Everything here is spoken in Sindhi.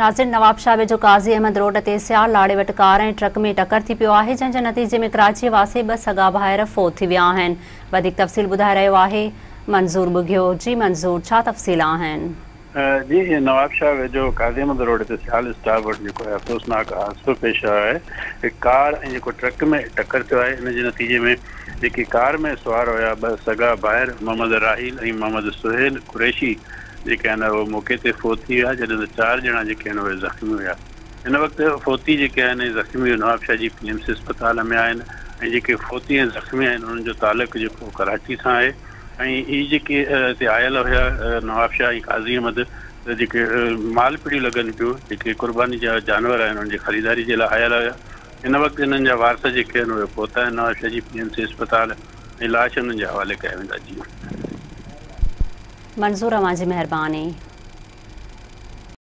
ناظرين نوابشاهه ويجهو قاضي احمد روڊ تي سيال لاڙي وٽ ڪار ۽ ٽرڪ ۾ ٽڪر ٿي پيو آهي جنهن جي نتيجي ۾ ڪراچي واسي ٻه سڳا ڀائر فوت ٿي ويا آهن وڌيڪ تفصيل ٻڌائي رهيو آهي منظور ٻگهيو جي منظور ڇا تفصيل آهن. جي نوابشاهه ويجهو قاضي احمد روڊ تي سيال اسٽاپ وٽ جيڪو آهي افسوسناڪ حادثو پيش آيو آهي هڪ ڪار ۽ جيڪو ٽرڪ ۾ ٽڪر ٿيو آهي ان جي نتيجي ۾ جيڪي ڪار ۾ سوار هيا ٻه سڳا ڀائر محمد راحيل ۽ محمد سهيل قريشي جيڪي آهن اهي موقعي تي فوت ٿي ويا جڏهن ته چار ڄڻا جيڪي آهن اهي زخمي هيا. هن وقت فوتي جيڪي آهن ۽ زخمي نوابشاهه جي پي ايم سي اسپتال ۾ آهن ۽ جيڪي فوتي ۽ زخمي آهن انهن جو تعلق جيڪو ڪراچي سان آهي ۽ هي جيڪي هتي آيل هيا نوابشاهه ۽ قاضي احمد جيڪي مال پڙيون لڳن پيون جيڪي قرباني جا جانور آهن انهن جي خريداري جي لاء آيل هيا هن وقت انهن جا وارث جيڪي آهن اهي پهتا آهن نوابشاهه جي پي ايم سي اسپتال ۽ لاش انهن جي حوالي ڪيا ويندا جي. منظور اوهان جي مهرباني.